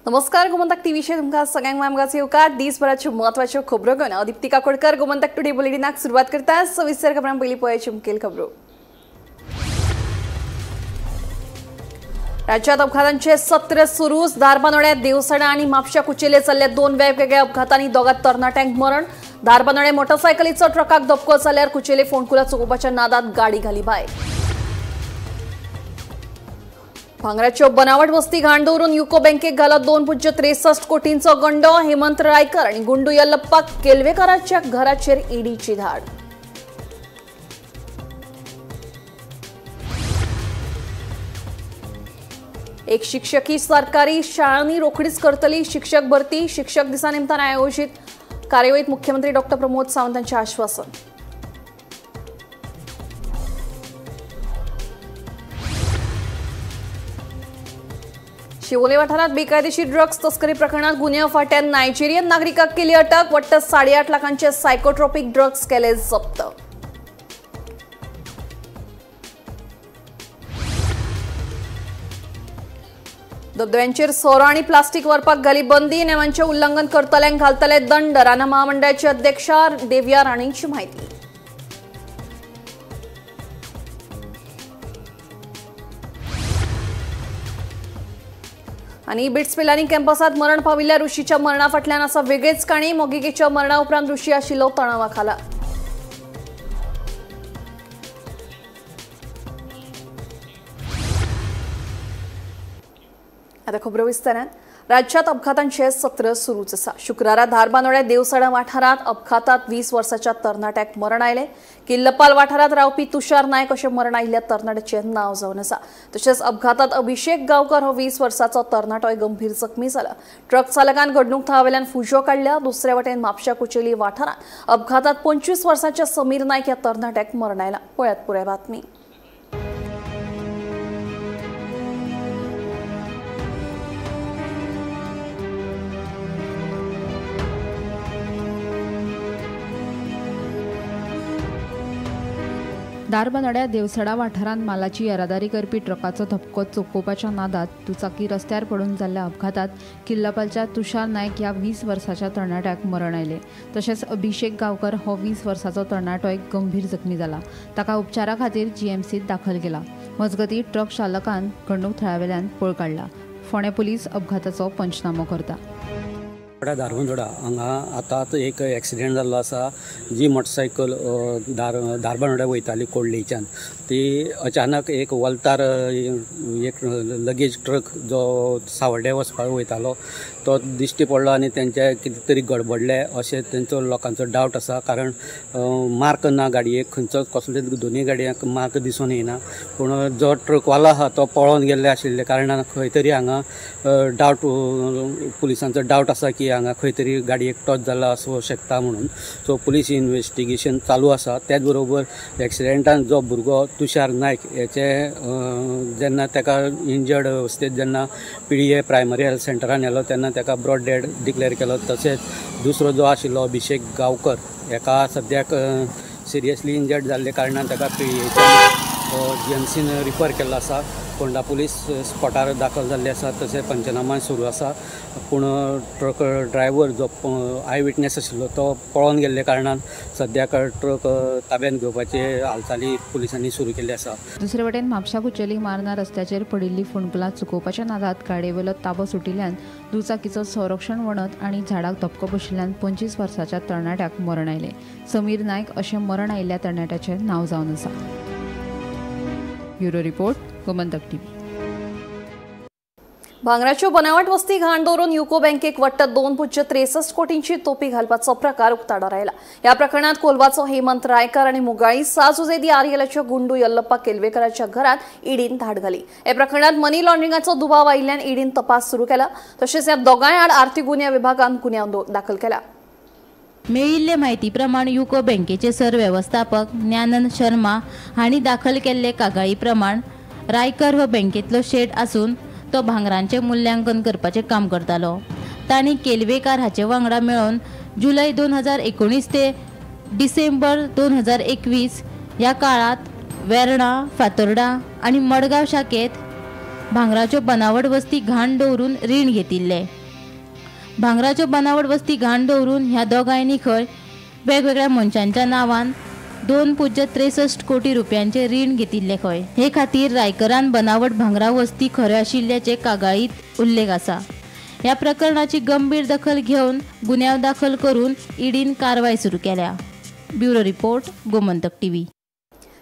नमस्कार, गोमंतक टीव्हीचेर तुमकां सगळ्यांक मामगाचो येवकार. दिसभराच्यो म्हत्वाच्यो खबरो घेवन हांव दीप्ती काकोडकर गोमंतक टुडे बुलेटिनाक सुरवात करता. सविस्तर खबरां पयलीं पळयाची मुखेल खबरो. राज्यात अपघातांचे सत्र सुरूच. धारबांदोड्यात देवसणा आनी म्हापशा कुचेले चल्ल्या दोन वेगवेगळ्या अपघातांनी दोगा तरणाट्यांक मरण. धारबांदोड्या मोटरसायकलीचो ट्रकाक धपको जाल्यार कुचेले फोंडकुला चुकोवपाच्या नादात गाडी घाली भायर. भांगराच्यो बनावट वस्ती घाण दवरून युको बँकेक घालो 2.63 कोटींचो गंडो. हेमंत रायकर आनी गुंडू यल्लप्पा केलवेकाराच्या घराचेर ईडीची धाड. एक शिक्षकी सरकारी शाळांनी रोखडीच करतली शिक्षक भरती. शिक्षक दिसा निमतान आयोजित कार्यावळीत मुख्यमंत्री डॉ प्रमोद सावंत यांचे आश्वासन. शिवोले वाठारात बेकायदेशीर ड्रग्ज तस्करी प्रकरणात गुन्यांव फाट्यान नायजेरियन नागरिकाक केली अटक. वट्ट 8.5 लाखांचे सायकोट्रॉपिक ड्रग्ज केले जप्त. धबधब्यांचेर सोरो आनी प्लास्टीक व्हरपाक घाली बंदी. नेमांचे उल्लंघन करतल्यांक घालतले दंड. रानां महामंडळाचे अध्यक्षा देविया राणेंची म्हायती. आनी बिट्स पिलानी कॅम्पसात मरण पाविल्ल्या ऋषीच्या मरणा फाटल्यान आसा वेगळीच काणी. मोगिकेच्या मरणा उपरांत ऋषी आशिल्लो तणावा खाला. आता खबरो विस्तारान. राज्यात अपघातांचे सत्र सुरूच आसा. शुक्रारा धारबांदोड्या देवसडा वाठारात अपघातात 20 वर्साच्या तरणाट्याक मरण आयलें. किल्लपाल वाठारात रावपी तुषार नायक अशें मरण आयिल्ल्या तरणाट्याचें नांव जावन आसा. तशेंच अपघातात अभिषेक गांवकर हो 20 वर्साचो तरणाटोय गंभीर जखमी जाला. ट्रक चालकान घडणूक थळावेल्यान फुजो काडल्या. दुसरे वटेन म्हापशा कुचेली वाठारात अपघातात 25 वर्साच्या समीर नायक ह्या तरणाट्याक मरण आयलां. पळयात पुराय बातमी. धारबांदोड्या देवसडा वाठारांत मालाची येरादारी करपी ट्रकाचो धपको चुकोवपाच्या नादात दुचाकी रस्त्यार पडून जाल्ल्या अपघातात किल्लपालच्या तुषार नायक ह्या 20 वर्साच्या तरणाट्याक मरण आयलें. तशेंच अभिषेक गांवकर हो 20 वर्साचो तरणाटोय गंभीर जखमी जाला. ताका उपचारा खातीर जीएमसीत दाखल केला. मजगतीं ट्रक चालकान घडणूक थळावेल्यान पळ काडला. फोंडें पुलीस अपघाताचो पंचनामो करता. धारबांदोडा हांगा आतांच एक एक्सिडेंट जाल्लो आसा. जी मोटरसायकल धारबांदोड्या वयताली कोडलेच्यान ती अचानक एक वल्तार एक लगेज ट्रक जो सावर्डे वचपाक वयतालो तो दिश्टी पडलो आनी तेंचे कितें तरी गडबडले अशें तेंचो लोकांचो डावट आसा. कारण मार्क ना गाडयेक, खंयचोच कसले दोनूय गाडयांक मार्क दिसून येना. पूण जो ट्रकवालो आसा तो पळोवन गेल्ले आशिल्ले कारणान खंय तरी हांगा डावट पुलिसांचो डावट आसा की हांगा खंय तरी गाडयेक टच जाला आसूं शकता म्हणून. सो पुलीस इन्वेस्टिगेशन चालू आसा. त्याच बरोबर एक्सिडेंटान जो भुरगो तुषार नायक हेचे जेन्ना ताका इंजर्ड अवस्थेत जेन्ना पिळये प्रायमरी हेल्थ सेंटरान व्हेलो तेन्ना ताका ब्रॉड डेड डिक्लेअर केलो. तशेंच दुसरो जो आशिल्लो अभिषेक गांवकर हेका सद्याक सिरियसली इंजर्ड जाल्ले कारणान ताका पिळयेच्यान जीएमसीन रिफर केल्लो आसा. फोंडा पुलीस स्पॉटार दाखल जाल्ले आसा. तशें पंचनामा सुरू आसा. पूण ट्रक ड्रायव्हर जो I witness आशिल्लो तो पळोवन गेल्ले कारणान सद्याक ट्रक ताब्यात घेवपाचे हालचाली पुलिसांनी सुरू केल्ली आसा. दुसरे वटेन म्हापशा कुचेली मार्ना रस्त्याचेर पडिल्ली फोंडकुलां चुकोवपाच्या नादात गाडयेवेलो ताबो सुटिल्ल्यान दुचाकीचो संरक्षण वणत आनी झाडाक धपको बशिल्ल्यान 25 वर्साच्या तरणाट्याक मरण आयलें. समीर नायक अशें मरण आयिल्ल्या तरणाट्याचें नांव जावन आसा. Bureau report, Gomantak TV. भांगराच्यो बनावट वस्ती घाण दवरून युको बँकेक वट्ट 2.63 कोटींची तोपी घालपाचो प्रकार उक्ताडार आयला. ह्या प्रकरणात कोलवाचो हेमंत रायकर आनी मुगाळी साजुजेदी आर्यलाच्यो गुंडू यल्लप्पा केलवेकराच्या घरात ईडीन धाड घाली. ह्या प्रकरणात मनी लॉन्ड्रिंगाचो दुबाव आयिल्ल्यान ईडीन तपास सुरू केला. तशेंच ह्या दोगांय आड आर्थिक गुन्यांव विभागान गुन्यांव दाखल केला. मेळिल्ले म्हायती प्रमाण युको बँकेचे सरवेवस्थापक ज्ञानंद शर्मा हांणी दाखल केल्ले कागाळी प्रमाण रायकर हो बँकेतलो शेट आसून तो भांगरांचें मूल्यांकन करपाचें काम करतालो. तांणी केलवेकार हाचे वांगडा मेळून जुलय 2019 ते डिसेंबर 2021 ह्या काळांत वेर्णा, फातोर्डा आनी मडगांव शाखेंत भांगराच्यो बनावट वस्ती घाण दवरून रीण घेतिल्लें. भांगराच्यो बनावट वस्ती घाण दवरून ह्या दोगांयनी खंय वेगवेगळ्या मनशांच्या नांवान 2.63 कोटी रुपयांचे रीण घेतिल्ले खंय. हे खातीर रायकरान बनावट भांगरा वस्ती खऱ्यो आशिल्ल्याचे कागाळीत उल्लेख आसा. ह्या प्रकरणाची गंभीर दखल घेवन गुन्यांव दाखल करून ईडीन कारवाय सुरू केल्या. Bureau report, Gomantak TV.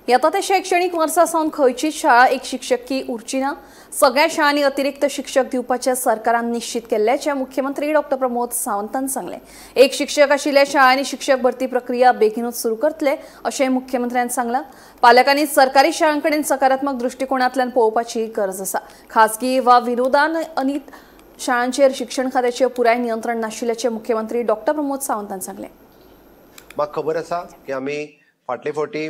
येता ते शैक्षणिक वर्सा सावन खंयचीच शाळा एक शिक्षकी उरची ना. सगळ्या शाळांनी अतिरिक्त शिक्षक दिवपाचे सरकारान निश्चित केल्ल्याचें मुख्यमंत्री डॉक्टर प्रमोद सावंतान सांगलें. एक शिक्षक आशिल्ल्या शाळांनी शिक्षक भरती प्रक्रिया बेगीनूच सुरू करतले अशें मुख्यमंत्र्यान सांगलां. पालकांनी सरकारी शाळां कडेन सकारात्मक दृश्टिकोनांतल्यान पळोवपाची गरज आसा. खासगी वा विरोधान अनीत शाळांचेर शिक्षण खात्याचें पुराय नियंत्रण नाशिल्ल्याचें मुख्यमंत्री डॉक्टर प्रमोद सावंतान सांगलें. म्हाका खबर आसा की आमी फाटले फावटी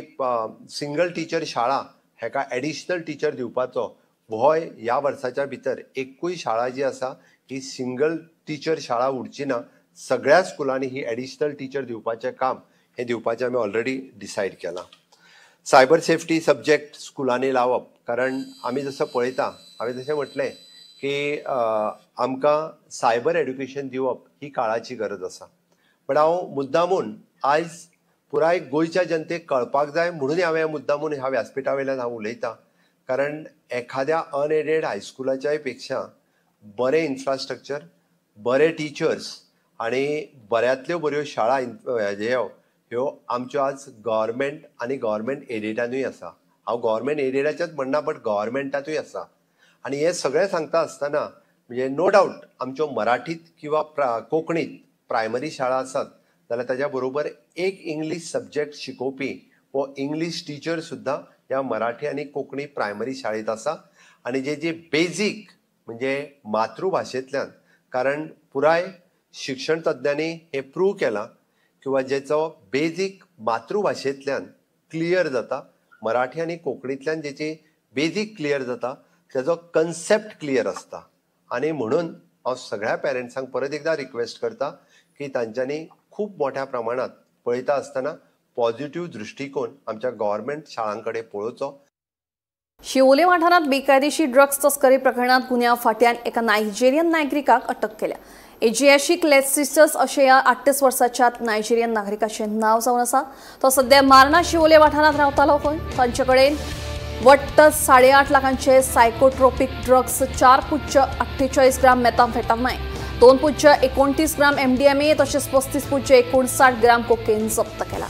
सिंगल टिचर शाळा हेका एडिशनल टिचर दिवपाचो भोय ह्या वर्साच्या भितर एकूय शाळा जी आसा ही सिंगल टिचर शाळा उरची ना. सगळ्या स्कुलांनी ही एडिशनल टिचर दिवपाचें काम हें दिवपाचें आमी ऑलरेडी डिसायड केलां. सायबर सेफ्टी सब्जेक्ट स्कुलांनी लावप, कारण आमी जसो पळयता, हांवें जशें म्हटलें की आमकां सायबर एड्युकेशन दिवप ही काळाची गरज आसा. पण हांव मुद्दामून आयज पुराय गोंयच्या जनतेक कळपाक जाय म्हणून हांवें मुद्दामून ह्या व्यासपिठा वयल्यान हांव उलयतां, कारण एखाद्या अनएडेड हायस्कुलाच्याय पेक्षा बरें इन्फ्रास्ट्रक्चर, बरे टिचर्स आनी बऱ्यांतल्यो बऱ्यो शाळा ह्यो आमच्यो आज गव्हर्मेंट आनी गव्हर्मेंट एडेडानूय आसा. हांव गव्हर्मेंट एडेडाचेच म्हणना, बट गव्हर्मेंटांतूय आसा. आनी हें सगळें सांगता आसतना म्हणजे नो डावट आमच्यो मराठीत किंवा कोंकणीत प्रायमरी शाळा आसात जाल्यार ताज्या बरोबर एक इंग्लीश सब्जेक्ट शिकोवपी वो इंग्लीश टिचर सुद्दां ह्या मराठी आनी कोंकणी प्रायमरी शाळेंत आसा. आनी जे जे बेजीक म्हणजे मातृभाशेंतल्यान, कारण पुराय शिक्षण तज्ञांनी हें प्रूव केलां किंवा जेचो बेजीक मातृभाशेंतल्यान क्लियर जाता, मराठी आनी कोंकणींतल्यान जेची बेजीक क्लियर जाता तेजो कन्सेप्ट क्लियर आसता. आनी म्हणून हांव सगळ्या पेरंट्सांक परत एकदां रिक्वेस्ट करता की तांच्यांनी खूब मोठ्या प्रमाणात पळयता आसतना पॉझिटिव्ह दृश्टिकोन आमच्या गव्हर्मेंट शाळां कडेन पळोवचो. शिवोले वाठारांत बेकायदेशीर ड्रग्स तस्करी प्रकरणात गुन्यांव फाट्यान एका नायजेरियन नागरिकाक अटक केल्या. एजियाशिक लेसिस्टस अशें ह्या 38 वर्साच्या नायजेरियन नागरिकाचें नांव जावन आसा. तो सद्या मार्ना शिवोले वाठारांत रावतालो खंय. तांचे कडेन वट्ट 8.5 लाखांचे सायकोट्रोपीक ड्रग्स, 4.48 ग्राम मेथाम्फेटामाइन, 2.29 ग्राम MDMA तशेंच 35.59 ग्राम कोकेन जप्त केला.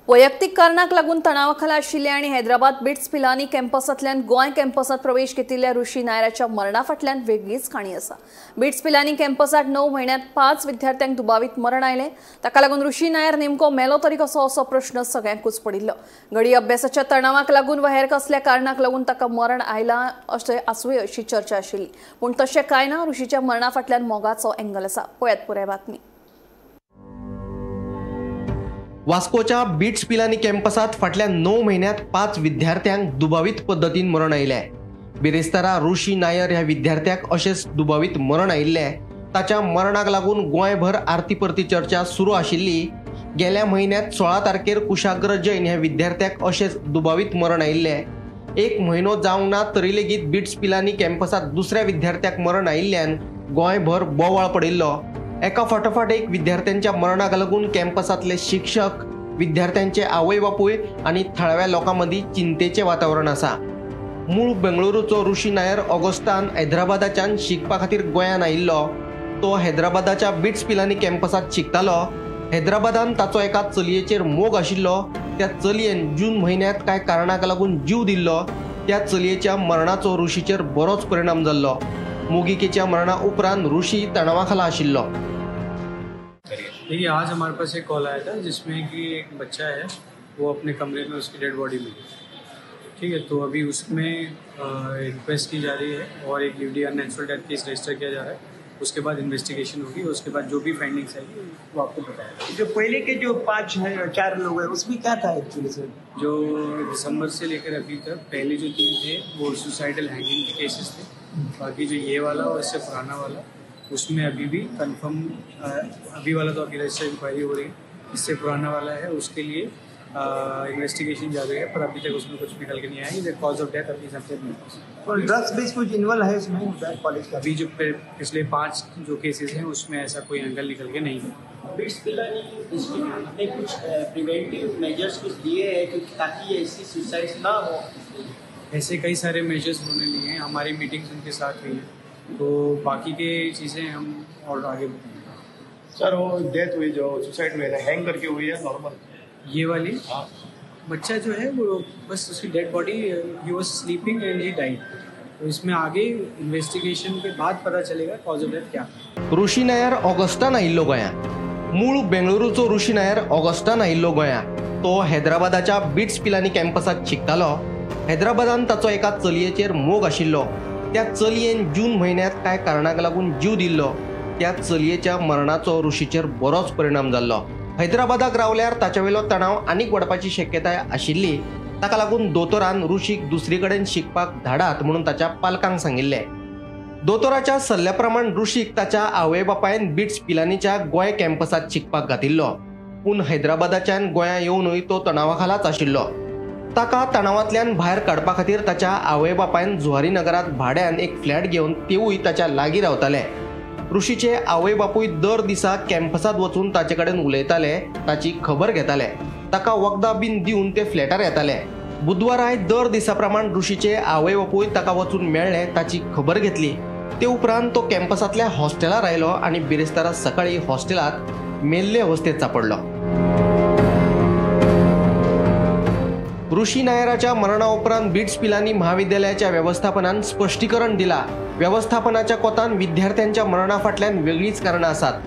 वैयक्तीक कारणाक लागून तणावाखाला आशिल्ले आनी हैदराबाद बिट्स पिलानी कॅम्पसांतल्यान गोंय कॅम्पसांत प्रवेश घेतिल्ल्या ऋषी नायराच्या मरणा फाटल्यान वेगळीच काणी आसा. बिट्स पिलानी कॅम्पसांत 9 म्हयन्यांत 5 विद्यार्थ्यांक दुबावीत मरण आयलें. ताका लागून ऋषी नायर नेमको मेलो तरी कसो असो प्रश्न सगळ्यांकूच पडिल्लो. घडये अभ्यासाच्या तणावाक लागून वा हेर कसल्या कारणाक लागून ताका मरण आयलां अशें आसुये अशी चर्चा आशिल्ली, पूण तशें कांय ना. ऋषीच्या मरणा फाटल्यान मोगाचो एंगल आसा. पळयात पुराय बातमी. वास्कोच्या बिट्स पिलानी कॅम्पसात फाटल्या 9 म्हयन्यांत 5 विद्यार्थ्यांक दुबावीत पद्दतीन मरण आयलें. बिरेस्तारा ऋषी नायर ह्या विद्यार्थ्याक अशेंच दुबावीत मरण आयिल्लें. ताच्या मरणाक लागून गोंयभर आरती परती चर्चा सुरू आशिल्ली. गेल्या म्हयन्यांत 16 तारखेर कुशाग्र जैन ह्या विद्यार्थ्याक अशेंच दुबावीत मरण आयिल्लें. एक म्हयनो जावंक ना तरी लेगीत बिट्स पिलानी कॅम्पसात दुसऱ्या विद्यार्थ्याक मरण आयिल्ल्यान गोंयभर बोवाळ पडिल्लो. एका फाटोफाट एक विद्यार्थ्यांच्या मरणाक लागून कॅम्पसांतले शिक्षक, विद्यार्थ्यांचे आवय बापूय आनी थळाव्या लोकां मदीं चिंतेचें वातावरण आसा. मूळ बेंगळुरूचो ऋषी नायर ऑगस्टान हैदराबादाच्यान शिकपा खातीर गोंयांत आयिल्लो. तो हैदराबादाच्या बिट्स पिलानी कॅम्पसांत शिकतालो. हैदराबादान ताचो एका चलयेचेर मोग आशिल्लो. त्या चलयेन जून म्हयन्यांत कांय कारणाक लागून जीव दिल्लो. त्या चलयेच्या मरणाचो ऋषीचेर बरोच परिणाम जाल्लो. मोगिकेच्या मरणा उपरांत ऋषी तणावा खाला आशिल्लो. देखिए, आज हमारे पास एक कॉल आया था जिसमें कि एक बच्चा है, वो अपने कमरे में उसकी डेड बॉडी मिली। ठीक है, तो अभी उसमें रिक्वेस्ट की जा रही है और एक UD unnatural death case register किया जा रहा है उसके बाद इन्वेस्टिगेशन होगी, उसके बाद जो भी फाइंडिंग्स आएगी वो आपको बताया। जो पहले के जो 4 लोग हैं उसमें क्या था एक्चुअली सर? जो दिसंबर से लेकर अभी तक पहले जो 3 थे वो सुसाइडल हैंगिंग के केसेस थे, बाकी जो ये वाला और इससे पुराना वाला उसमें अभी भी कंफर्म, अभी वाला तो अभी रजिस्टर इंक्वायरी हो रही है, इससे पुराना वाला है उसके लिए इन्वेस्टिगेशन जारी है, पर अभी तक उसमें कुछ निकल के नहीं आया। कॉज ऑफ डेथ अभी सबसे और ड्रग्स बेस कुछ इन्वॉल्व है इसमें कॉलेज का? अभी जो पिछले 5 जो केसेस हैं उसमें ऐसा कोई एंगल निकल के नहीं है। बिट्स पिलानी इंस्टीट्यूट ने कुछ प्रिवेंटिव मेजर्स कुछ दिए हैं कि ताकि ऐसी सुसाइड्स ना हो? ऐसे कई सारे मेजर्स उन्होंने लिए हैं, हमारी मीटिंग्स उनके साथ हुई हैं, तो बाकी के चीज़ें हम और आगे बताएंगे। सर वो डेथ हुई जो सुसाइड हुई है, हैंग करके हुई है नॉर्मल? ये वाली बच्चा जो है वो बस उसकी dead body, he was sleeping and he died, तो इसमें आगे इन्वेस्टिगेशन के बाद पता चलेगा कॉज ऑफ डेथ क्या। ऋषी नायर ऑगस्टान आयिल्लो गोंयांत। मूळ बेंगळुरूचो ऋषी नायर ऑगस्टान आयिल्लो गोंयांत। तो हैदराबादाच्या बिट्स पिलानी कॅम्पसांत शिकतालो। हैदराबादान ताचो एका चलयेचेर मोग आशिल्लो। त्या चलयेन जून म्हयन्यांत कांय कारणाक लागून जीव दिल्लो। त्या चलयेच्या मरणाचो ऋषीचेर बरोच परिणाम जाल्लो। हैदराबादाक रावल्यार ताचेवेलो तणाव आनीक वाडपाची शक्यताय आशिल्ली। ताका लागून दोतोरान ऋषीक दुसरी कडेन शिकपाक धाडात म्हणून ताच्या पालकांक सांगिल्लें। दोतोराच्या सल्ल्या प्रमाण ऋषीक ताच्या आवय बापायन बिट्स पिलानीच्या गोंय कॅम्पसांत शिकपाक घातिल्लो। पूण हैदराबादाच्यान गोंया येवनूय तो तणावा खालाच आशिल्लो। ताका तणावांतल्यान भायर काडपा खातीर ताच्या आवय बापायन जुहारी नगरांत भाड्यान एक फ्लॅट घेवन तेवूय ताच्या लागीं रावताले। ऋषीचे आवय बापूय दर दिसा कॅम्पसांत वचून ताचे कडेन उलयताले, ताची खबर घेताले, ताका वखदां बीन दिवन ते फ्लॅटार येताले। बुधवाराय दर दिसा प्रमाण ऋषीचे आवय बापूय ताका वचून मेळ्ळे, ताची खबर घेतली। ते उपरांत तो कॅम्पसांतल्या हॉस्टेलार आयलो आनी बिरेस्तारा सकाळी हॉस्टेलांत मेल्ले अवस्थेंत सांपडलो। ऋषी नायराच्या मरणा उपरांत बिट्स पिलानी महाविद्यालयाच्या वेवस्थापनान स्पश्टीकरण दिला। वेवस्थापनाच्या कोतान विद्यार्थ्यांच्या मरणा फाटल्यान वेगळीच कारणां आसात।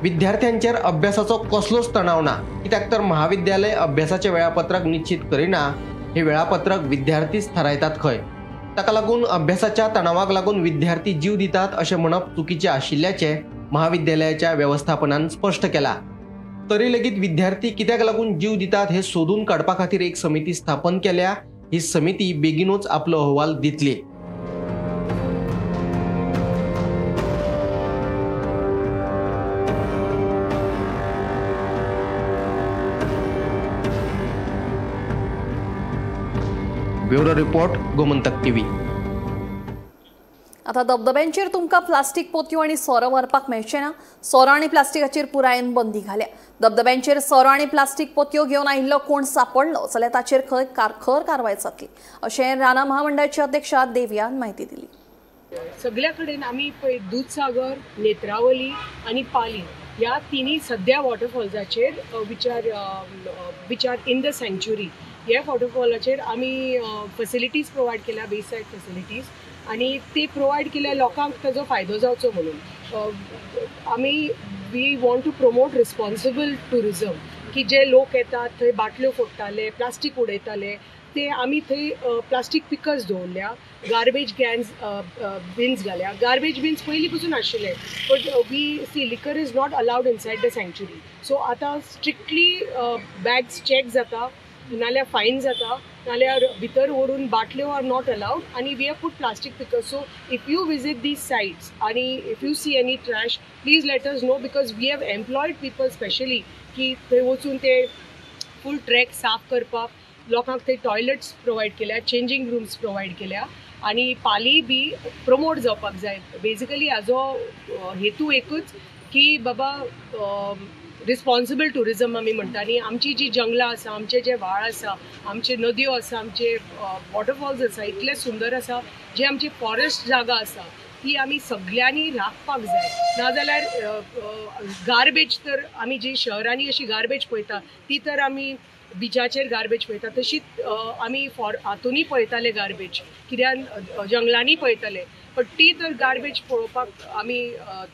विद्यार्थ्यांचेर अभ्यासाचो कसलोच तणाव ना, कित्याक तर महाविद्यालय अभ्यासाचें वेळापत्रक निश्चित करिना, हे वेळापत्रक विद्यार्थीच थारायतात खंय। ताका लागून अभ्यासाच्या तणावाक लागून विद्यार्थी जीव दितात अशें म्हणप चुकीचें आशिल्ल्याचें महाविद्यालयाच्या वेवस्थापनान स्पश्ट केलां। तरी लेगीत विद्यार्थी कित्याक लागून जीव दितात हे सोदून काडपा खातीर एक समिती स्थापन केल्या। ही समिती बेगीनूच आपलो अहवाल दितली। Bureau report, Gomantak TV. आता धबधब्यांचेर तुमकां प्लास्टीक पोतयो आनी सोरो व्हरपाक मेळचें ना। सोरो आनी प्लास्टिकाचेर पुरायेन बंदी घाल्या। धबधब्यांचेर सोरो आनी प्लास्टीक पोतयो घेवन आयिल्लो कोण सापडलो जाल्यार ताचेर खंय खर कारवाय जातली अशें रानां महामंडळाचे अध्यक्ष देवयान म्हायती दिली। सगळ्या कडेन आमी पळय दूधसागर, नेत्रावली आनी पाली ह्या तिन्ही सद्या वॉटरफॉल्साचेर which are in the sanctuary ह्या वॉटरफॉलाचेर आमी फॅसिलिटीज प्रोवायड केल्या, बेसायड फॅसिलिटीज, आनी ते प्रोवायड केल्या लोकांक ताजो फायदो जावचो म्हणून। आमी we want to promote responsible tourism की जे लोक येतात थंय बाटल्यो फोडटाले, प्लास्टीक उडयताले, ते आमी थंय प्लास्टीक पिकर्स दवरल्या, गार्बेज कॅन्स बिन्स घाल्या। गार्बेज बिन्स पयलीं पसून आशिल्ले, but we see liquor is not allowed inside the sanctuary, so आतां स्ट्रिक्टली बॅग्स चॅक जाता, नाल्यार फायन जाता, नाल्यार भितर व्हरून बाटल्यो are not allowed. आनी we have put plastic pickers, so if you visit these sites आनी if you see any trash please let us know, because we have employed people specially की थंय वचून ते फूल ट्रॅक साफ करपाक, लोकांक थंय टॉयलट्स प्रोवायड केल्या, चेंजींग रूम्स प्रोवायड केल्या आनी पाली बी प्रमोट जावपाक जाय। बेजिकली हाजो हेतू एकूच की बाबा रिस्पॉन्सिबल टुरिजम आमी म्हणटा आनी आमची जी जंगलां आसा, आमचे जे व्हाळ आसा, आमचे नदयो आसा, आमचे वॉटरफॉल्स आसा, इतले सुंदर आसा, जे आमची फॉरेस्ट जागा आसा ती आमी सगळ्यांनी राखपाक जाय। नाजाल्यार गार्बेज तर आमी जी शहरांनी अशी गार्बेज पळयता ती तर आमी बिचाचेर गार्बेज पळयता, तशीच आमी हातूनय पळयताले गार्बेज, कित्याक जंगलांनी पळयताले, पण ती तर गार्बेज पळोवपाक आमी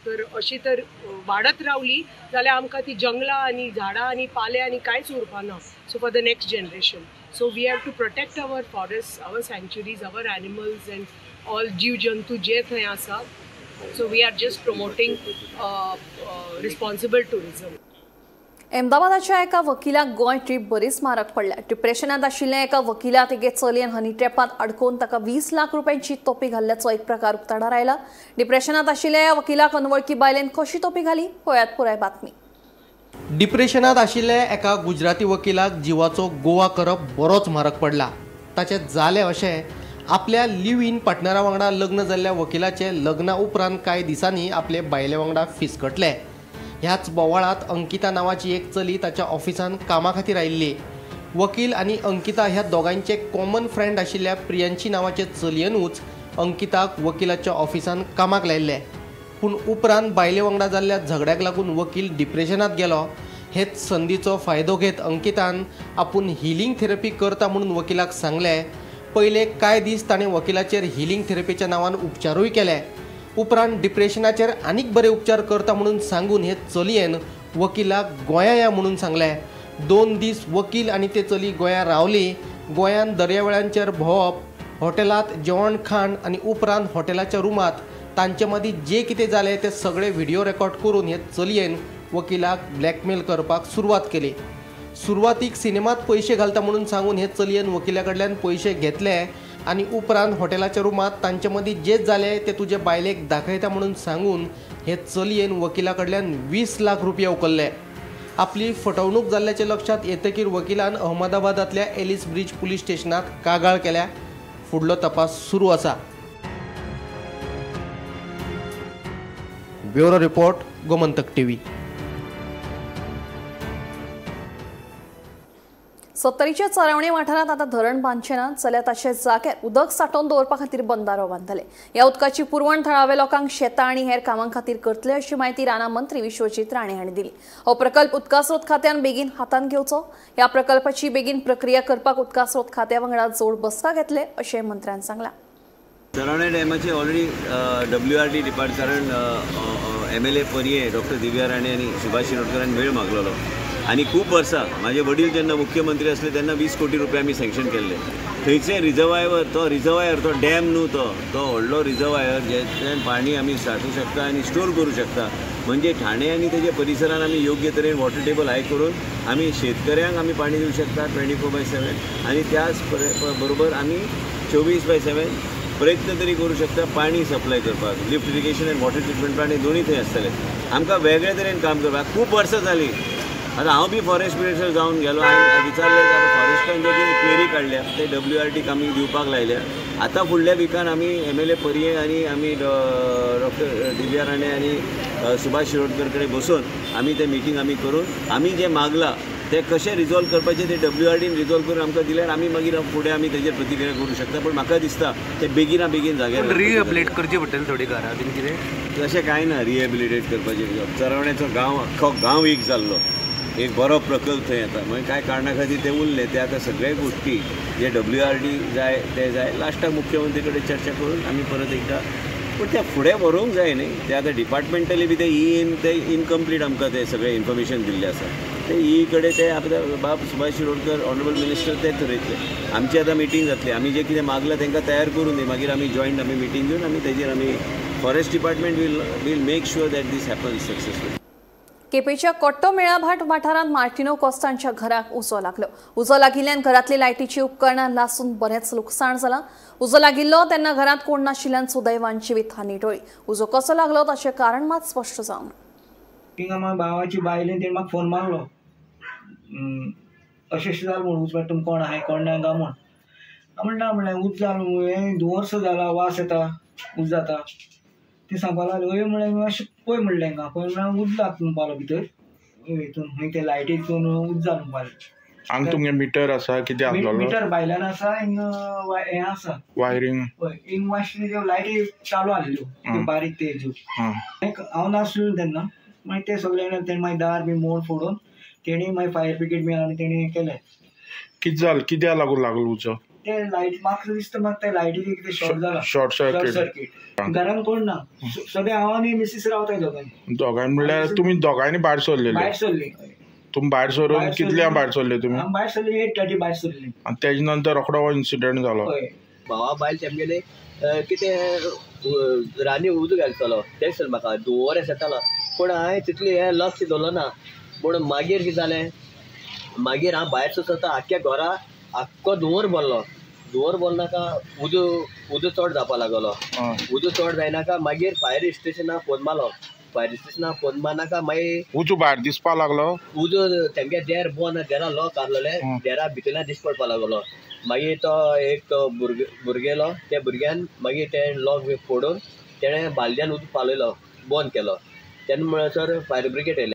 तर अशी तर वाडत रावली जाल्यार आमकां ती जंगलां आनी झाडां आनी पाले आनी कांयच उरपा ना। So for the next generation, so we have to protect our forest, our sanctuaries, our animals and all जीव जंतू जे थंय आसा So we are just promoting responsible tourism. अहमदाबादाच्या एका वकिलाक गोंय ट्रीप बरीच म्हारग पडल्या. डिप्रेशनांत आशिल्ल्या एका वकिलाक एके चलयेन हनी ट्रॅपांत अडकोवन ताका 20 लाख रुपयांची तोपी घाल्ल्याचो एक प्रकार उक्ताडार आयला. डिप्रेशनांत आशिल्ल्या ह्या वकिलाक अनवळखी बायलेन कशी तोपी घाली, पळयात पुराय बातमी. डिप्रेशनांत आशिल्ल्या एका गुजराती वकिलाक जिवाचो गोवा करप बरोच म्हारग पडला. ताचें जालें अशें, आपल्या लिव इन पार्टनरा वांगडा लग्न जाल्ल्या वकिलाचें लग्ना उपरांत कांय दिसांनी आपले बायले वांगडा फिसकटले. ह्याच बोवाळांत अंकिता नांवाची एक चली ताच्या ऑफिसांत कामा खातीर आयिल्ली. वकील आनी अंकिता ह्या दोगांयचे कॉमन फ्रेंड आशिल्ल्या प्रियांशी नांवाचे चलयेनूच अंकिताक वकिलाच्या ऑफिसांत कामाक लायिल्लें. पूण उपरांत बायले वांगडा जाल्ल्या झगड्याक लागून वकील डिप्रेशनांत गेलो. हेच संदीचो फायदो घेत अंकितान आपूण हिलींग थेरपी करता म्हणून वकिलाक सांगलें. पयले कांय दीस ताणें वकिलाचेर हिलींग थेरपीच्या नांवान उपचारूय केले. उपरांत डिप्रेशनाचेर आनीक बरे उपचार करता म्हणून सांगून हे चलयेन वकिलाक गोंया या म्हणून सांगलें. 2 दीस वकील आनी ते चली गोंया रावली. गोंयांत दर्यावेळांचेर भोंवप, हॉटेलांत जेवण खाण आनी उपरांत हॉटेलाच्या रुमांत तांचे मदीं जे कितें जालें ते सगळे व्हिडिओ रेकॉर्ड करून हे चलयेन वकिलाक ब्लॅकमेल करपाक सुरवात केली. सुरवातीक सिनेमात पयशे घालता म्हणून सांगून हे चलयेन वकिला कडल्यान पयशे घेतले आनी उपरांत हॉटेलाच्या रुमांत तांचे मदीं जे जालें ते तुजे बायलेक दाखयता म्हणून सांगून हे चलयेन वकिला कडल्यान 20 लाख रुपया उखल्ले. आपली फटवणूक जाल्ल्याचें लक्षांत येतकीर वकिलान अहमदाबादांतल्या एलिस ब्रिज पुलीस स्टेशनांत कागाळ केल्या. फुडलो तपास सुरू आसा. Bureau report, Gomantak TV. सत्तरीच्या चरवणे वाठारांत आतां धरण बांदचें ना जाल्यार ताचे जाग्यार उदक सांठोवन दवरपा खातीर बंदारो बांदतले. ह्या उदकाची पुरवण थळाव्या लोकांक शेतां आनी हेर कामां खातीर करतले अशी म्हायती रानां मंत्री विश्वजीत राणे हांणी दिली. हो प्रकल्प उदका स्रोत खात्यान बेगीन हातांत घेवचो. ह्या प्रकल्पाची बेगीन प्रक्रिया करपाक उदका स्रोत खात्या वांगडा जोड बसका घेतले अशें मंत्र्यान सांगलां. चरवणे डॅमाचे ऑलरेडी WRD depart कारण MLA Parye doctor Divya Rane आनी सुभाष शिरोडकर हांणी वेळ मागलेलो आनी खूब वर्सां म्हाजे वडील जेन्ना मुख्यमंत्री आसले तेन्ना 20 कोटी रुपया आमी सँक्शन केल्ले. थंयचे रिजर्वायर, तो रिजर्वायर तो डॅम न्हू, तो तो व्हडलो रिजर्वायर जेतल्यान पाणी आमी सांठोवंक शकता आनी स्टोर करूं शकता. म्हणजे ठाणे आनी तेजे परिसरान आमी योग्य तरेन वॉटर टेबल हाय करून आमी शेतकऱ्यांक आमी पाणी दिवं शकता 24/7 आनी त्याच बरोबर आमी 24/7 प्रयत्न तरी करूं शकता पाणी सप्लाय करपाक. Lift irrigation and water treatment plant दोनूय थंय आसतले. आमकां वेगळे तरेन काम करपाक खूब वर्सां जालीं. आतां हांव बी फॉरेस्ट मिनिस्टर जावन गेलो आनी विचारलें फॉरेस्टान जे कितें क्वेरी काडल्या ते WRDक आमी दिवपाक लायल्या. आतां फुडल्या विकान आमी MLA Parye आनी आमी डॉक्टर दिव्या राणे आनी सुभाष शिरोडकर कडेन बसून आमी ते मिटींग आमी करून आमी जें मागलां ते कशें रिजॉल्व करपाचें ते WRDन रिजॉल्व करून आमकां दिल्यार आमी मागीर फुडें आमी तेजेर प्रतिक्रिया करूं शकता. पूण म्हाका दिसता ते बेगिना बेगीन जाग्यार रिहेबिलिटेट करचें पडटलें थोडी घरां बीन कितें तशें कांय ना. रिहेबिलिटेट करपाचें चरवण्याचो गांव अख्खो गांव एक जाल्लो एक बरो प्रकल्प थंय येता मागीर कांय कारणा खातीर ते उरले. ते आतां सगळे गोश्टी जे WRD जाय ते जाय लास्टाक मुख्यमंत्री कडेन चर्चा करून आमी परत एकदां पूण ते फुडें व्हरूंक जाय न्ही. ते आतां डिपार्टमेंटली बी ते इन ते इनकम्प्लीट आमकां ते सगळें इन्फॉर्मेशन दिल्लें आसा. ते ई कडेन ते आपल्या बाब सुभाष शिरोडकर ऑनरेबल मिनिस्टर ते थरयतले. आमची आतां मिटींग जातली. आमी जें कितें मागलां तांकां तयार करून दी मागीर आमी जॉयंट आमी मिटींग घेवन आमी तेजेर आमी forest department will make sure that this happens successfully. केपेंच्या कोट्टो मेळाभाट वाठारांत मार्टिनो कोस्तांच्या घराक उजो लागलो. उजो लागिल्ल्यान घरांतली लायटीची उपकरणां लासून बरेंच लुकसाण जालां. उजो लागिल्लो तेन्ना घरांत कोण नाशिल्ल्यान सुदैवान जिवीत हानी टळ्ळी. उजो कसो लागलो ताचें कारण मात स्पश्ट जावंक ना. थिंगा म्हाज्या भावाची बायलेन तेणें म्हाका फोन मारलो, अशें अशें जालें म्हूण उज तुमी कोण आहाय कोण ना काय म्हूण. हांव म्हणटा म्हणलें उज जालें हें वर्स जाला वास येता उज जाता. ती सांगपा लागली हय म्हणलें मातशें पळय म्हणलें हांगा पळय म्हणल्यार उज जाता म्हणपा लागलो भितर हितून खंय ते लायटीतून उज जाता म्हणपा लागलो. हांगा तुमगे मिटर आसा कितें आसलेलो? मिटर भायल्यान आसा हिंगा हें आसा वायरींग. हय हिंग मातशें त्यो लायटी चालू आसल्यो बारीक तेज्यो. हांव नासलो तेन्ना मागीर ते सगळे तेणें मागीर दार बी मोड फोडून तेणी मागीर फायर ब्रिगेड बी हाडून तेणी केलें. कितें जालें कित्याक लागून लागलो उजो? ते लायट म्हाका दिसता म्हाका ते लायटीक कितें शॉर्ट जाला, शॉर्ट सर्किट. घरान कोण ना, सगळे हांव आनी मिसीस रावताय दोगांय. दोगांय म्हणल्यार तुमी दोगांयनी भायर सरलेले? भायर सरली. तुमी भायर सरून कितल्यांक भायर सरले तुमी? भायर सरली 8:30 भायर सरली. आनी तेजे नंतर रोखडो इन्सिडंट जालो. हय. भावा बायल तेमगेले कितें रानी उदक घालतलो तें सर म्हाका धुंवर येतालो पूण हांवें तितलें हें लक्ष दवरलो ना. पूण मागीर कितें जालें, मागीर हांव भायर सरता आख्ख्या घरा आख्खो धुंवर भरलो. धुंवर भरनाका उदक उदक चड जावपा लागलो. उदक चड जायनाका मागीर फायर स्टेशनाक फोन मारलो. फायर स्टेशनाक फोन मारनाका मागीर उजो भायर दिसपा लागलो. उजो तेमगे देर बंद, देरा लॉक आहलेलें, देरा भितरल्यान दिश्टी पडपा लागलो. मागीर तो एक भुरगेलो, त्या भुरग्यान मागीर तें लॉक फोडून तेणें बालद्यान उदक पालयलो, बंद केलो. तेन्ना म्हणसर फायर ब्रिगेड येयलें.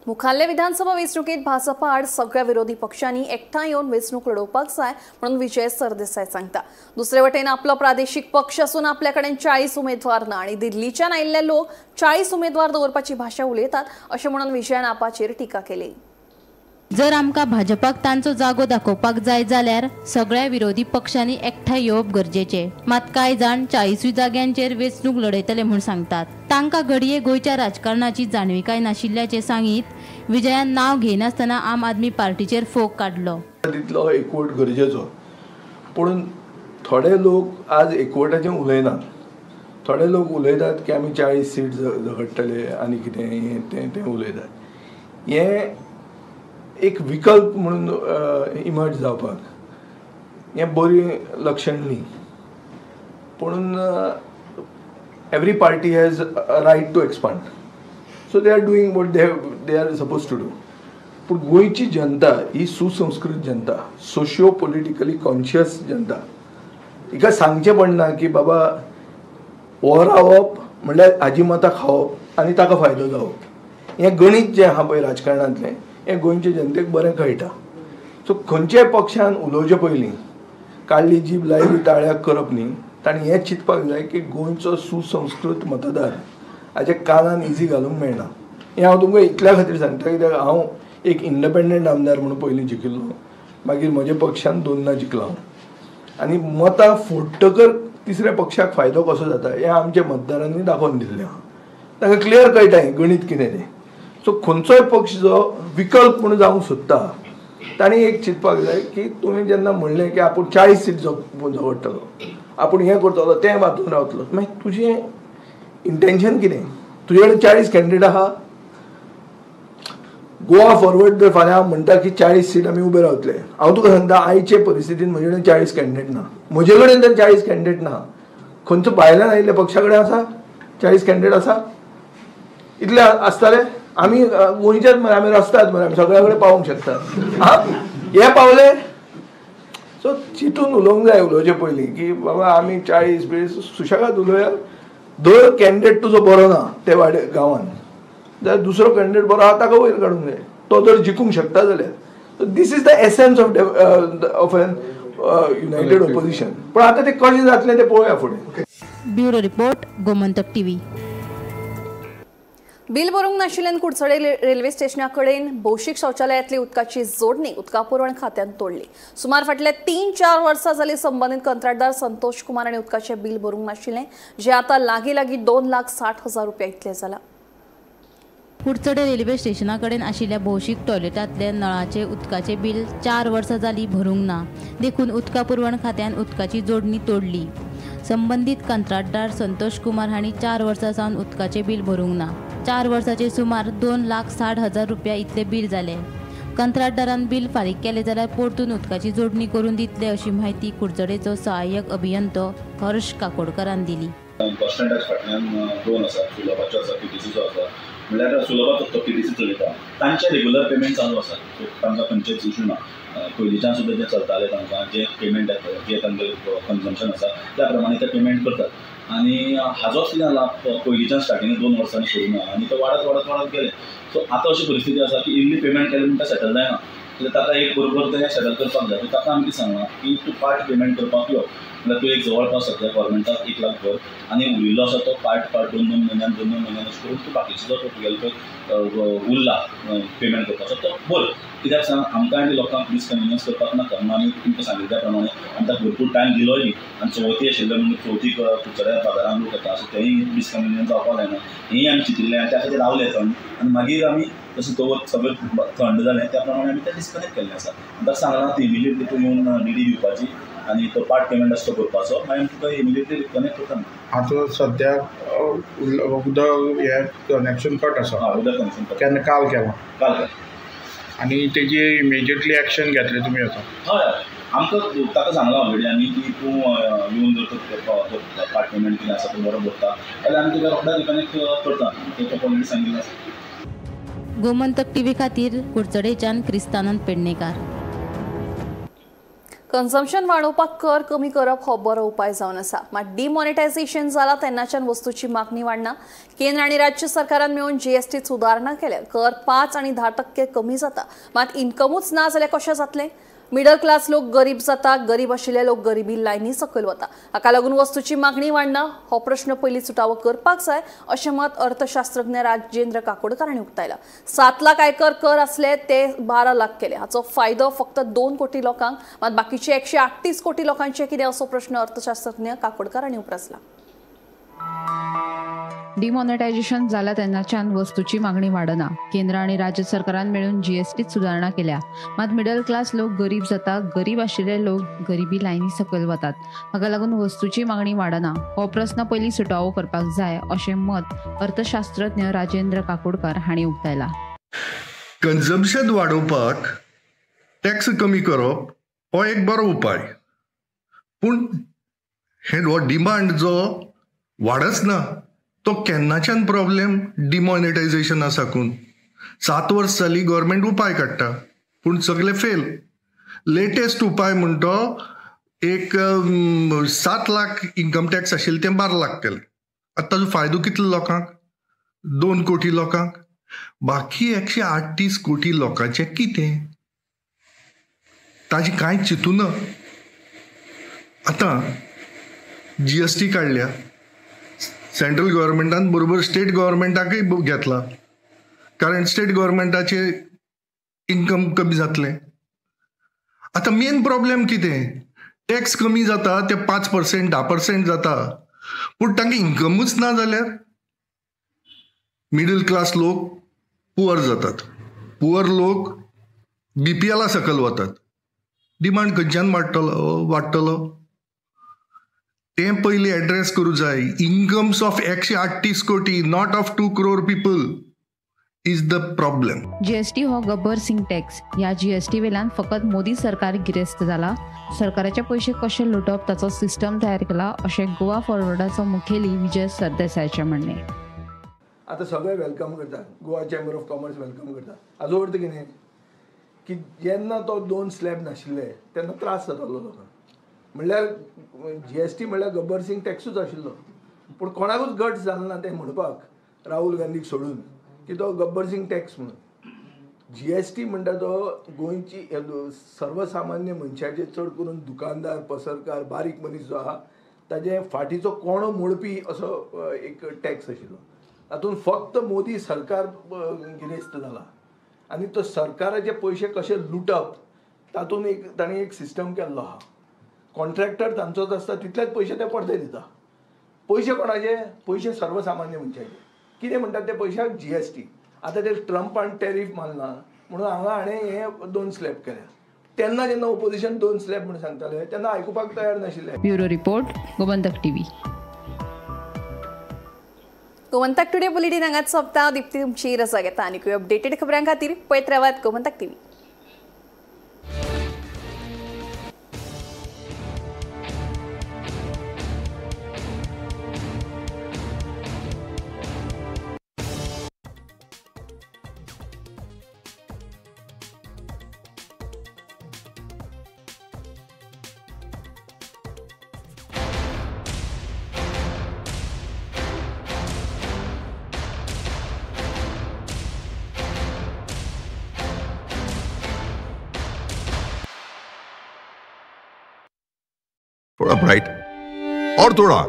मुखाल्ले विधानसभा वेंचणुकेंत भाजपा आड सगळ्या विरोधी पक्षांनी एकठांय येवन वेंचणूक लढोवपाक जाय म्हणून विजय सरदेसाय सांगता. दुसरे वटेन आपलो प्रादेशीक पक्ष असून आपल्या कडेन 40 उमेदवार ना आनी दिल्लीच्यान आयिल्ले लोक 40 उमेदवार दवरपाची भाशा उलयतात अशें म्हणून विजयान आपाचेर टिका केली. जर आमकां भाजपाक तांचो जागो दाखोवपाक जाय जाल्यार सगळ्या विरोधी पक्षांनी एकठांय येवप गरजेचें. मात कांय जाण 40 जाग्यांचेर वेंचणूक लढयतले म्हूण सांगतात. तांकां घडये गोंयच्या राजकारणाची जाणविकाय नाशिल्ल्याचें सांगीत विजयान नांव घेयनासतना आम आदमी पार्टीचेर फोग काडलो. तितलो एकवट गरजेचो, पूण थोडे लोक आज एकवटाचें उलयनात. थोडे लोक उलयतात की आमी 40 सीट झगडटले आनी कितें हें तें तें उलयतात. हें एक विकल्प म्हणून इमर्ज जावपाक हें बरें लक्षण न्ही. पूण every party has a right to expand, so they are doing what they are suppose to do. पूण गोंयची जनता ही सुसंस्कृत जनता, सोशियो पॉलिटिकली कॉन्शियस जनता, हिका सांगचें पडना की बाबा हो रावप म्हणल्यार हाजी मतां खावप आनी ताका फायदो जावप. हें गणीत जें आहा पळय राजकारणांतलें हें गोंयचे जनतेक बरें कळटा. सो खंयच्याय पक्षान उलोवचे पयलीं काडली जीब लायली ताळ्याक करप न्ही. ताणें हें चिंतपाक जाय की गोंयचो सुसंस्कृत मतदार हाच्या कानान इजी घालूंक मेळना. हें हांव तुमकां इतल्या खातीर सांगता कित्याक हांव एक इंडिपेंडंट आमदार म्हणून पयलीं जिखिल्लो, मागीर म्हज्या पक्षान दोनदां जिखला हांव. आनी मतां फोडटकर तिसऱ्या पक्षाक फायदो कसो जाता हें आमच्या मतदारांनी दाखोवन दिल्लें आहा. तांकां क्लियर कळटा हें गणीत कितें तें. सो खंयचोय पक्ष जो विकल्प म्हणून जावंक सोदता ताणें एक चिंतपाक जाय की तुवें जेन्ना म्हणलें की आपूण 40 सीट झगडटलो, आपूण हें करतलो तें बांदून रावतलो, मागीर तुजें इंटेन्शन कितें? तुजे कडेन 40 कॅन्डिडेट आहा. गोवा फॉरवर्ड जर फाल्यां म्हणटा की 40 सीट आमी उबे रावतले, हांव तुका सांगता आयचे परिस्थितीन म्हजे कडेन 40 कॅन्डिडेट ना. म्हजे कडेन तर 40 कॅन्डिडेट ना. खंयचो भायल्यान आयिल्ल्या पक्षा कडेन आसा 40 कॅन्डिडेट आसा? इतले आसताले आमी गोंयच्याच मरे, आमी रस्त्यात मरे, आमी सगळ्या कडेन पावोवंक शकतात. आं हे पावले. सो चिंतून उलोवंक जाय उलोवचे पयलीं की बाबा आमी 40 20 सुशेगाद उलोवया. दर कॅन्डिडेट तुजो बरो ना ते वाडे गांवान जाल्यार दुसरो कॅन्डिडेट बरो आहा ताका वयर काडूंक जाय, तो जर जिखूंक शकता जाल्यार. So this is the essence of an united opposition. पूण आतां तें कशें जातलें तें पळोवया फुडें. Bureau report, Gomantak TV. Bill भरूंक नाशिल्ल्यान कुडचडे रेल्वे स्टेशना कडेन भौशीक शौचालयांतली उदकाची जोडणी उदका पुरवण खात्यान तोडली. सुमार फाटल्या 3-4 वर्सां जाली संबंदीत कंत्राटदार संतोष कुमार आनी उदकाचें बिल भरूंक नाशिल्लें, जें आतां लागीं लागीं 2,60,000 रुपया इतलें जालां. कुडचडे रेल्वे स्टेशना कडेन आशिल्ल्या भौशीक टॉयलेटांतले नळाचे उदकाचे बिल 4 वर्सां जाली भरूंक ना, देखून उदका पुरवण खात्यान उदकाची जोडणी तोडली. संबंदीत कंत्राटदार संतोष कुमार हांणी 4 वर्सां सावन उदकाचें बिल भरूंक ना. 4 वर्सांचे सुमार 2,60,000 रुपया इतले बिल जाले. कंत्राटदारान बिल फारीक केलें जाल्यार परतून उदकाची जोडणी करून दितले अशी म्हायती कुडचडेचो सहाय्यक अभियंतो हर्ष काकोडकरान दिली. बस स्टँडाच्या फाटल्यान 2 आसा, सुलभाचो आसा, पीटीसीचो आसा. म्हणल्यार सुलभाचो तो पीटीसी चलयता, तांचे रेगुलर पेमेंट चालू आसा, तांकां खंयचेच इशू ना. पयलींच्यान सुद्दां जें चलतालें तांकां जें पेमेंट येता, जें तांगेलें कन्जम्पशन आसा त्या प्रमाणे ते पेमेंट करतात. आनी हाजोच कितें जाला, पयलींच्यान स्टार्टिंग 2 वर्सांनी सुरू ना आनी ते वाडत वाडत वाडत गेले. सो आतां अशी परिस्थिती आसा की इल्ली पेमेंट केलें म्हणटा सेटल जायना, कित्याक ताका एक बरोबर तें सेटल करपाक जाय. ताका आमी कितें सांगलां की तूं पार्ट पेमेंट करपाक यो, म्हणल्यार तूं एक जवळपास सद्या गव्हर्मेंटाक 1 लाख भर आनी उरिल्लो आसा तो पार्ट पार्ट 2-2 म्हयन्यान 2-2 म्हयन्यान अशें करून तूं बाकीचो जो तुगेलो पळय उरला पेमेंट करपाचो तो भर. कित्याक सांग, आमकां आनी लोकांक डिसकन्विनियन्स करपाक नाका म्हणून आमी तुमकां सांगिल्ल्या त्या प्रमाणे आमी ताका भरपूर टायम दिलोय बी. आनी चवथी आशिल्ले म्हणून चवथीक कुडचड्यार बाजारांत लोक येता, सो तेंय डिसकन्विनियन्स जावपाक जायना हेंय आमी चिंतिल्लें आनी त्या खातीर रावले थंय. आनी मागीर आमी तशें तो वत सगळें थंड जालें त्या प्रमाणे आमी तें डिस्कनेक्ट केल्लें आसा. ताका सांगलां आतां इमिजिएटली तूं येवन डीडी दिवपाची आनी तो पार्ट पेमेंट आसा तो करपाचो, मागीर आमी तुका इमिजिएटली कनेक्ट करता. आतां सद्याक उदक हें कनेक्शन कट आसा. हय, उदक कनेक्शन कट. केन्ना? काल केलां. काल केलां. आनी तेजी इमिजिएटली एक्शन घेतलें तुमी आतां? हय, आमकां ताका सांगलां ऑलरेडी आमी की तूं येवन जर तो पार्ट पेमेंट कितें आसा तो बरो भरता जाल्यार आमी तुका रोखडो रिकनेक्ट करता, तें ऑलरेडी सांगिल्लें आसा. गोमंतक टीव्ही खातीर कुडचडेच्यान क्रिस्तानंद पेडणेकार. कन्झम्पशन वाडोवपाक कर कमी करप हो बरो उपाय जावन आसा. मात डिमॉनिटायझेशन जाला तेन्नाच्यान वस्तूची मागणी वाडना. केंद्र आनी राज्य सरकारान मेळून जीएसटीत सुदारणा केल्या. कर 5 आनी 10% कमी जाता, मात इन्कमूच ना जाल्यार कशें जातलें? मिडल क्लास लोक गरीब जाता, गरीब आशिल्ले लोक गरिबी लायनी सकयल वता. हाका लागून वस्तूची मागणी वाडना. हो प्रश्न पयलीं सुटावो करपाक जाय अशें मत अर्थशास्त्रज्ञ राजेंद्र काकोडकर हांणी उक्तायलां. 7 लाख आयकर कर आसले ते 12 लाख केले. हाचो फायदो फक्त 2 कोटी लोकांक, मात बाकीचे 138 कोटी लोकांचे कितें असो प्रश्न अर्थशास्त्रज्ञ काकोडकर हांणी उप्रासला. डिमॉनिटायझेशन जाला तेन्नाच्यान वस्तूची मागणी वाडना. केंद्र आनी राज्य सरकारान मेळून जीएसटीत सुदारणा केल्या, मात मिडल क्लास लोक गरीब जाता, गरीब आशिल्ले लोक गरिबी लायनी सकयल वतात. हाका लागून वस्तूची मागणी वाडना. हो प्रस्न पयलीं सुटावो करपाक जाय अशें मत अर्थशास्त्रज्ञ राजेंद्र काकोडकर हांणी उक्तायला. कन्झम्पशन वाडोवपाक टॅक्स कमी करप हो एक बरो उपाय, पूण हे हो डिमांड जो वाडच ना तो केन्नाच्यान प्रॉब्लेम डिमॉनिटायझेशना साकून 7 वर्स जाली गव्हर्मेंट उपाय काडटा पूण सगळे फेल. लेटेस्ट उपाय म्हणटो एक 7 लाख इन्कम टॅक्स आशिल्लें तें 12 लाख केलें. आतां ताजो फायदो कितलो लोकांक? 2 कोटी लोकांक. बाकी 138 कोटी लोकांचें कितें? ताजें कांय चिंतूना. आतां जीएसटी काडल्या सेंट्रल गव्हर्मेंटान, बरोबर स्टेट गव्हर्मेंटाकय घेतला, कारण स्टेट गव्हर्मेंटाचे इन्कम कमी जातलें. आतां मेन प्रॉब्लेम कितें? टॅक्स कमी जाता ते 5% 10% जाता, पूण तांकां इन्कमूच ना जाल्यार मिडल क्लास लोक पुअर जातात, पुअर लोक बीपीएला सकयल वतात. डिमांड खंयच्यान वाडटलो तें पयलीं एड्रेस करूं जाय. Incomes of 138 crore, not of 2 crore people is the problem. GST हो गब्बर सिंग टॅक्स. ह्या जीएसटी वेल्यान फकत मोदी सरकार गिरेस्त जाला. सरकाराचे पयशे कशे लुटप ताचो सिस्टम तयार केला अशें गोवा फॉरवर्डाचो मुखेली विजय सरदेसायाचें म्हणणें. आतां सगळे welcome करता, Goa chamber of commerce welcome करता. हाजो अर्थ कितें की जेन्ना तो 2 स्लॅब नाशिल्ले तेन्ना त्रास जातालो लोकांक. म्हणल्यार जीएसटी म्हणल्यार गब्बर सिंग टॅक्सूच आशिल्लो, पूण कोणाकूच गट्स जालो ना तें म्हणपाक राहुल गांधीक सोडून की तो गब्बर सिंग टॅक्स म्हणून. जीएसटी म्हणटा तो गोंयची सर्वसामान्य मनशाचे, चड करून दुकानदार, पसरकार, बारीक मनीस जो आहा ताजे फाटीचो कोणो मोडपी असो एक टॅक्स आशिल्लो. तातूंत फक्त मोदी सरकार गिरेस्त जाला आनी तो सरकाराचे पयशे कशे लुटप तातूंत एक ताणें एक सिस्टम केल्लो आहा. कॉन्ट्रॅक्टर तांचोच आसता, तितलेच पयशे ते परते दिता. पयशे कोणाचे? पयशे सर्वसामान्य मनशाचे. कितें म्हणटात ते पयशाक? जीएसटी. आतां ते ट्रंपान टॅरीफ मारला म्हणून हांगा हाणें हे 2 स्लॅब केल्या. तेन्ना जेन्ना ओपोजिशन 2 स्लॅब म्हणून सांगताले तेन्ना आयकुपाक तयार नाशिल्ले. Bureau report, Gomantak TV. Gomantak today bulletin हांगाच सोंपता. दीप्ती तुमची रजा घेता आनी अपडेटेड खबरां खातीर पळयत रावात गोमंतक टीव्ही. थोड़ा ब्राइट और थोड़ा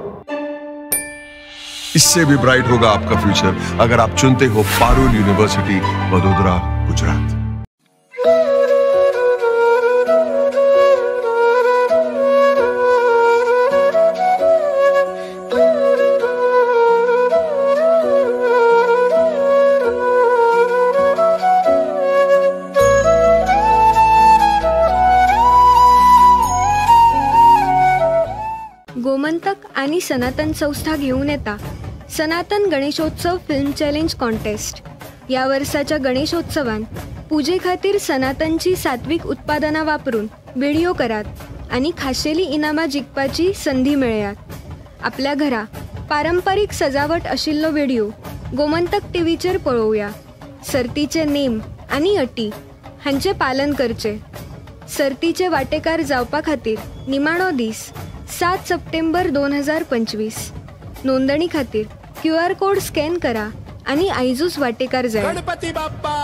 इससे भी ब्राइट होगा आपका फ्यूचर अगर आप चुनते हो पारुल यूनिवर्सिटी, वडोदरा, गुजरात। गोमंतक आनी सनातन संस्था घेवन येता सनातन गणेशोत्सव फिल्म चॅलेंज कॉन्टेस्ट. ह्या वर्साच्या गणेशोत्सवान पुजे खातीर सनातनची सात्विक उत्पादनां वापरून व्हिडियो करात आनी खाशेली इनामां जिखपाची संदी मेळयात. आपल्या घरा पारंपारीक सजावट आशिल्लो व्हिडियो गोमंतक टीव्हीचेर पळोवया. सर्तीचे नेम आनी अटी हांचें पालन करचें. सर्तीचे वांटेकार जावपा खातीर निमाणो दीस 7 सप्टेंबर 2025. नोंदणी खातीर QR code scan करा आनी आयजूच वांटेकार जायात. गणपती बाप्पा.